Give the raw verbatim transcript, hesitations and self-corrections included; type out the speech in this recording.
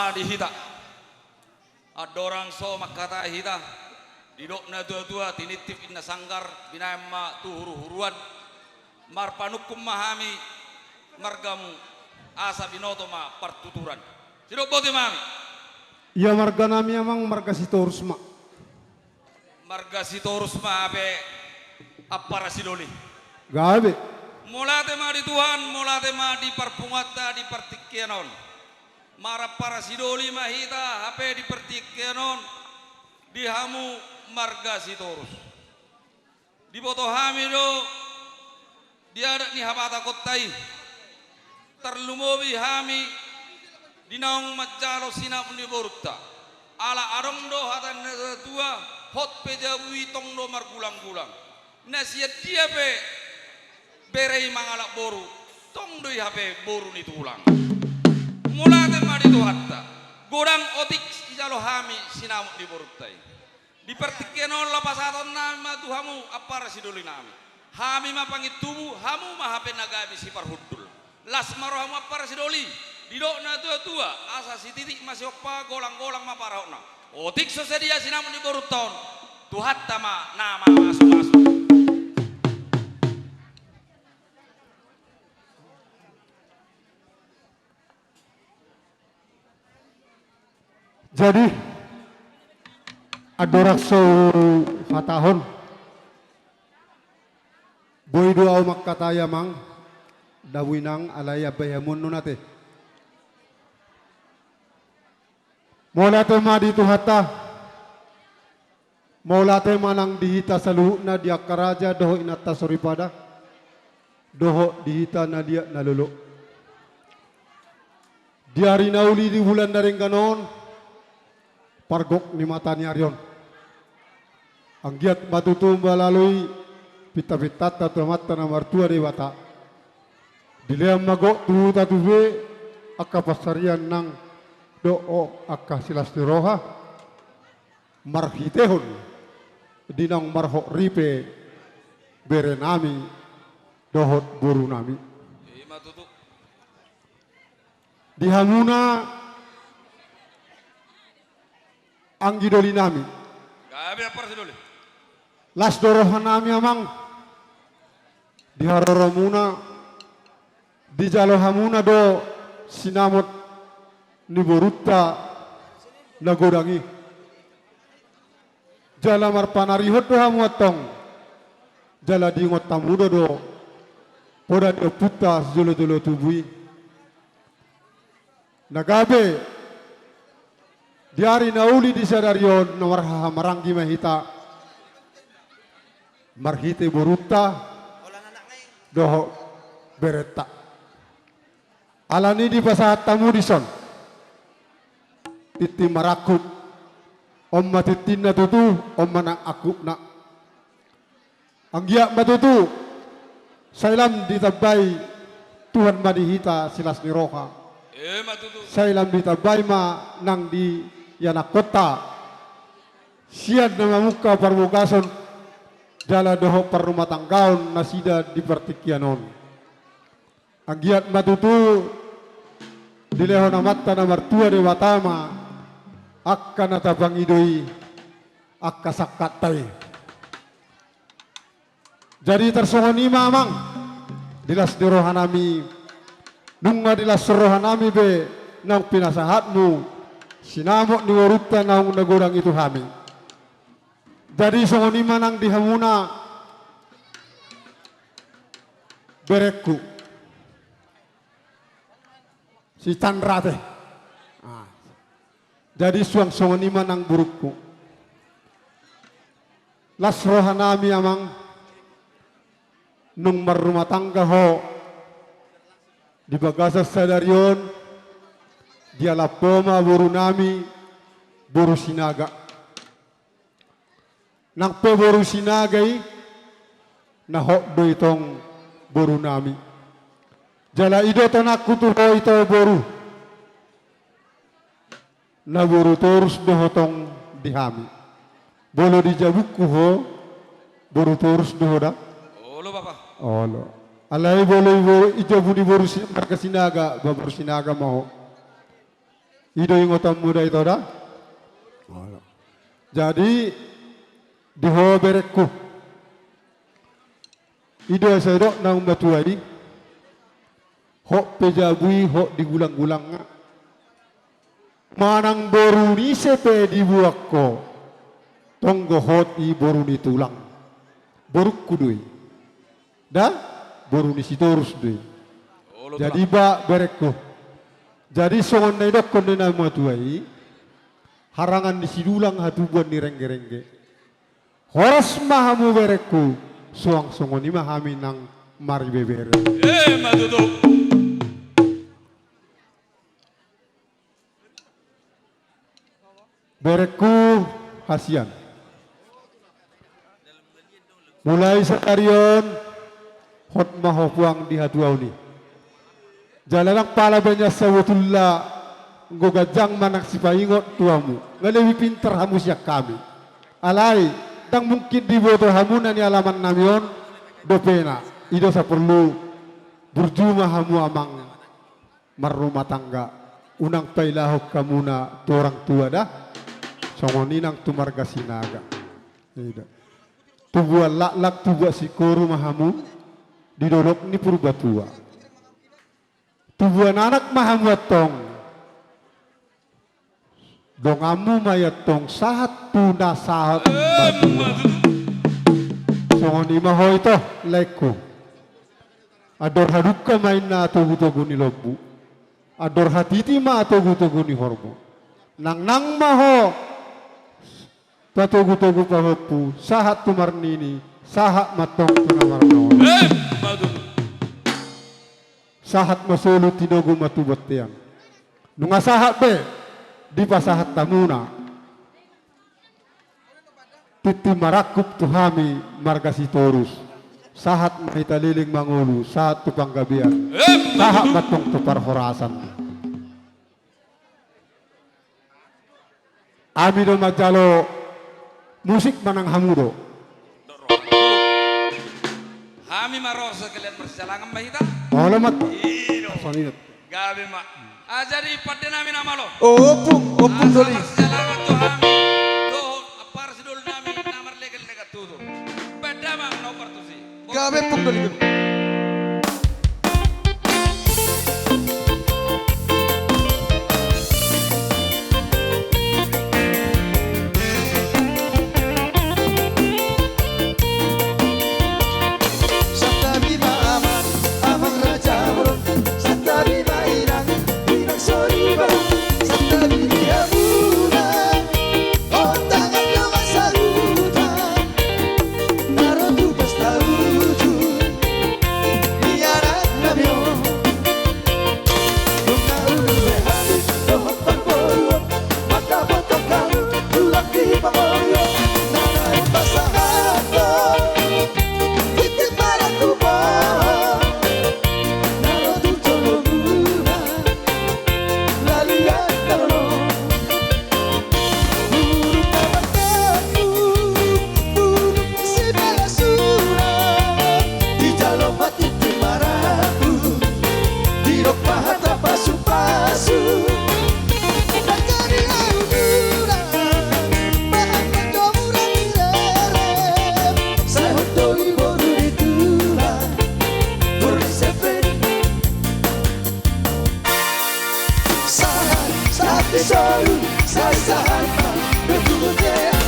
Di hita andorang so mangkatai hita, didok na tua-tua, tinitip inna sanggar, binahen ma tu huru-huruan. Marpanungkun ma hami margamu, asa binoto ma partuturan. Sidok boti ma hami. Ia marga nami amang, marga Sitorus ma. Marga Sitorus ma hape ampara sidoli. Gabe. Mauliate ma di Tuhan, mauliate ma di parpunguanta di partingkian on. Marampara sidoli ma hita hape di partingkian on, di hamu marga Sitorus. Diboto hami do di adat ni hapatakonta i, tarlumobi hami di naung manjalo sinamot ni borunta. Ala adong do hata ni na tua-tua, hot pe jabu i tong do margulang-gulang. Na sian dia pe bere i mangalap boru, tong do i hape boru ni tulang. Mauliate ma di Tuhanta, godang otik dijalo hami sinamot ni borunta i. Di partingkian on laho pasahaton nami ma tu hamu ampara sidoli nami. Hami ma pangintubu, hamu ma hape na gabe siparhundul. Las ma rohamu ampara sidoli, didok na tua-tua, asa sititik ma sihompa, golang-golang ma parahutna. Otik so sadia sinamot ni borunta on, Tuhanta ma na mamasu-masu. Jadi, andorang so huhatahon, boi do ahu mangkatai amang, dabu inang, alai ambai hamu annon ate. Mauliate ma di Tuhanta. Mauliate ma nang di hita saluhutna, di angka raja dohot inanta soripada, dohot di hita na liat na lolo. Di ari na uli, di bulan na denggan on, pargok ni mata ni ari on, anggiat ma tutu malaloi pinta-pintanta tu Amanta na martua Debata, dilehon ma gok tu huta tu be angka pansarian nang dohot angka silas ni roha, marhitehon di naung marhot ripe bere nami dohot boru nami. Ima tutu. Di hamuna anggi doli nami. Gabe ampara sidoli. Las do roha nami amang. Di haroromuna, dijalo hamuna do sinamot ni borunta na godang i. Jala marpanarihon do hamu antong. Jala diingot hamu do, do poda ni ompunta sijolo-jolo tubu i. Na gabe, di ari na uli di sadari on, na marhaha maranggi ma hita marhite borunta dohot berenta. Alani i dipasahat hamu dison tintin marangkup. On ma tintinna tutu, on ma nang angkupna. Anggiat ma tutu, sai lam ditambai Tuhan ma di hita silas ni roha. Ima tutu. Sai lam ditambai ma nang di ianakkonta sian na mamungka parbogason jala dohot parrumatanggaon nasida di partingkian on. Anggiat ma tutu dilehon Amanta na martua Debata ma angka na tapangido i, angka sangkapta i. Jadi tarsongon i ma amang, di las ni roha nami, nunga di las roha nami be naung pinasahatmu sinamot ni borunta naung na godang i tu hami. Jadi songon i ma nang di hamuna berengku. Si Chandra te. Ah. Jadi suang songon i ma nang borungku. Las roha nami amang, nung marrumah tangga ho di bagasan sadari on, dialap ho ma boru nami, boru Sinaga. Nang pe boru Sinaga i, na hot do i tong boru nami. Jala idotonanku tu ho ito boru, na boru torus do ho tong di hami. Molo di jabungku ho, boru torus do ho da? Olo, Bapa. Olo. Alai molo i bo-, i jabu ni boru Si-, marga Sinaga, ba boru Sinaga ma ho. I do ingotanmu da ito da? Jadi, di ho berengku. I do asa didok naung matua i. Hot pe jabu i, hot di gulang-gulangna. Manang boru ni ise pe diboan ho, tong do hot i boru ni tulang. Borungku do i. Da? Boru ni Sitorus do i. Jadi ba berengku. Jadi songon na didokkon ni na matua i, harangan ni sidulang hatubuan ni rengge-rengge. Horas ma hamu berengku, suang songon i ma hami nang maribebere. Emma tutu. Berengku hasian. Mulai sadari on, hot ma ho puang di hatuaon i. Jala ndang pala baen na sabotulna anggo ganjang manang sipaingot tu hamu. Nga lebih pintar hamu sian hami. Alai, ndang mungkin diboto hamu na nialaman nami on, dope na. I do saporlu burju ma hamu amang marrumah tangga, unang pailahon hamuna tu orang tua da, songon i nang tu marga Sinaga. Ida. Tubuan laklak, tubuan singkoru ma hamu di dolok ni Purbatua. Tubuan anak ma hamu antong. Donganmu ma i antong sahat tu na sahat matua. Songon i ma ho ito, laengku. Andor hadungka ma inna togu-togu ni lombu. Andor hatiti ma togu-togu ni horbo. Nang-nang ma ho patogu-togu pahompu, sahat tu marnini, sahat ma antong tu na marnono. Emma tutu. Sahat ma solu, tinogu ma tu bontean. Nunga sahat be dipasahat hamuna tintin marangkup tu hami marga Sitorus. Sahat ma hita leleng mangolu, sahat tu panggabean. Emma tutu. Sahat ma antong tu parhorasan. Hami do manjalo musik manang hamu do? Hami ma ro sekalian marsijalangan ma hita. Olo ma. I do. Songon i do. Gabe ma. Ah, jadi pande nami na malo. Ompung, ompung doli. Asa marsijalangan tu hami dohot parsidul nami na marlegan-legan tutu. Baen damang na umpar tusi. Gabe pung doli. Santabi ma amang, amang raja bolon. Santabi ma inang, inang soriban. Santabi di hamuna. Ontangan dongan sahuta na ro tu pesta ujung ni anak nami on. Nunga ulu be hami dohot parboruon, mangkabotohon tulang di pangoruon na naeng pasahathon tintin marangkup on na ro tu jolomuna. Lalian na ro. Burung na martepu, burung si balas surat, dijalo ma tintin marangkup, didok ma hata pasu-pasu. Nang jadi ahu mura, bahen ma jo mura ni rere, sai hot do i boru ni tulang, boru ni seven. Sahat, sahat ni solu, sai sahat ma, bertemu dia,